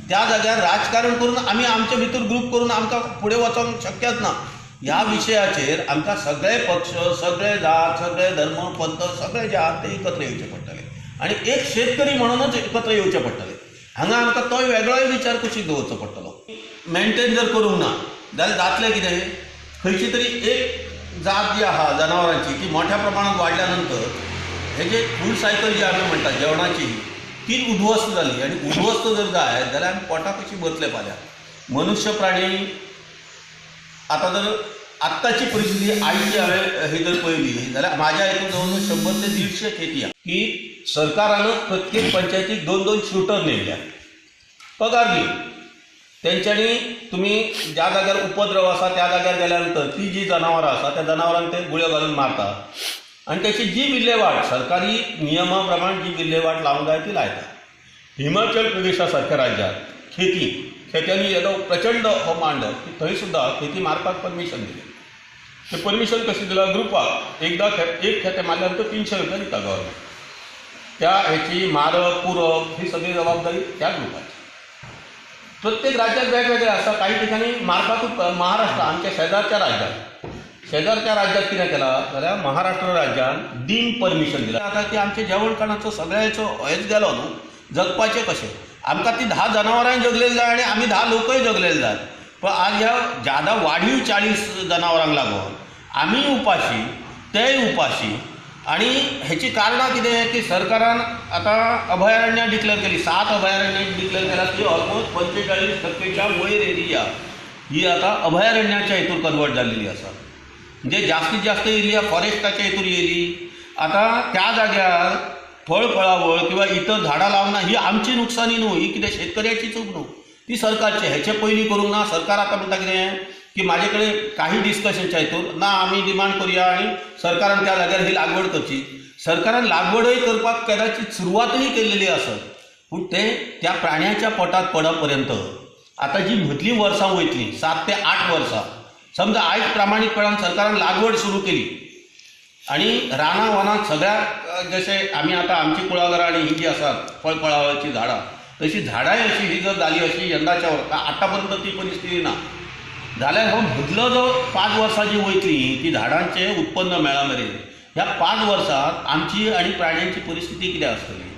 त्या जाग्यार राजकारण करून आमी आमचे भितर ग्रूप करून आमकां फुडें वचोंक शक्यच ना. ह्या विशयाचेर आमकां सगळे पक्ष, सगळे जात, सगळे धर्म पंथ, सगळे जे आहात ते एकत्र येवचे पडटले आनी एक शेतकरी म्हणूनच एकत्र येवचे पडटले. हांगा आमकां तोय वेगळोय विचार कुशीक दवरचो पडटलो. मेंटेन जर करूंक ना जाल्यार जातलें कितें, खंयची तरी एक जात जी आहा जनावरांची ती मोठ्या प्रमाणात वाडल्या नंतर हे जे फूड सायकल जी आमी म्हणटा जेवणाची ती उद्ध्वस्त जाली आनी उद्ध्वस्त जर जायत जाल्यार आमी पोटां कशीं भरतले फाल्यां. मनुष्य प्राणी आतां जर आत्ताची परिस्थिती आयची हांवें ही जर पळयली जाल्यार म्हाज्या हितून जवळ जवळ 100 ते 150 खेती आहा की सरकारान प्रत्येक पंचायतीक 2-2 शूटर नेमल्या पगार दिवन. तेंच्यांनी तुमी ज्या जाग्यार उपद्रव आसा त्या जाग्यार गेल्या नंतर ती जी जनावरां आसा त्या जनावरांक ते गुळयो घालून मारता आनी त्याची जी विल्हेवाट सरकारी नियमा प्रमाण जी विल्हेवाट लावंक जाय ती लायता. हिमाचल प्रदेशा सारक्या राज्यात खेती खेत्यांनी येदो प्रचंड हो मांडलो की थंय सुद्दां खेती मारपाक परमिशन दिलें. ते परमिशन कशें दिलां, ग्रुपाक एकदां एक खेतें मारल्या नंतर 300 रुपया दिता गव्हर्मेंट. त्या हेची मारप पुरप ही सगळी जबाबदारी त्या ग्रुपाची. प्रत्येक राज्यात वेगवेगळे आसा. काही ठिकाणी मारपाकूच महाराष्ट्र आमच्या शेजारच्या राज्यात, शेजारच्या राज्यात कितें केलां जाल्यार महाराष्ट्र राज्यान डीम परमिशन दिलां. आतां की आमचें जेवण खाणाचो सगळ्याचो हेच गेलो न्हू, जगपाचें कशें. आमकां ती 10 जनावरांय जगलेली जाय आनी आमी 10 लोकय जगलेले जाय. पण आज ह्या ज्यादा वाढीव 40 जनावरांक लागून आमीय उपाशी तेय उपाशी. आनी हेची कारणां कितें की सरकारान आतां अभयारण्यां डिक्लेर केली, 7 अभयारण्यां डिक्लेर केल्या ती ऑलमोस्ट 45% वयर एरिया ही आतां अभयारण्याच्या हितूर कन्वर्ट जाल्लेली आसा. म्हणजे जास्तीत जास्त एरिया फॉरेस्टाच्या हितूर येयली. आतां त्या जाग्यार फळफळावळ किंवा इतर झाडां लावना ही आमची नुकसानी न्हू, ही कितें शेतकऱ्याची चूक न्हू, ती सरकारची. हेचे पयलीं करूंक ना. सरकार आतां म्हणटा कितें की म्हाजे कडेन काही डिस्कशनच्या हितून ना आमी डिमांड करुया आनी सरकारान त्या जाग्यार ही लागवड करची. सरकारान लागवडय करपाक कदाचित सुरवातूय केल्लेली आसत, पूण ते त्या प्राण्याच्या पोटांत पडपर्यंत आतां जी मदलीं वर्सां वयतलीं 7 ते 8 वर्सां, समजा आयज प्रामाणीकपणान सरकारान लागवड सुरू केली आनी रानां वनांत सगळ्या जशें आमी आतां आमची कुळागरां आनी ही जी आसात फळफळावळची झाडां तशी झाडांय अशी ही जर जाली अशी यंदाच्या वर्सा आतां पर्यंत ती परिस्थिती ना जाल्यार हो मदलो जो 5 वर्सां जी वयतली ती झाडांचें उत्पन्न मेळा मेरेन ह्या 5 वर्सांत आमची आनी प्राण्यांची परिस्थिती कितें आसतली.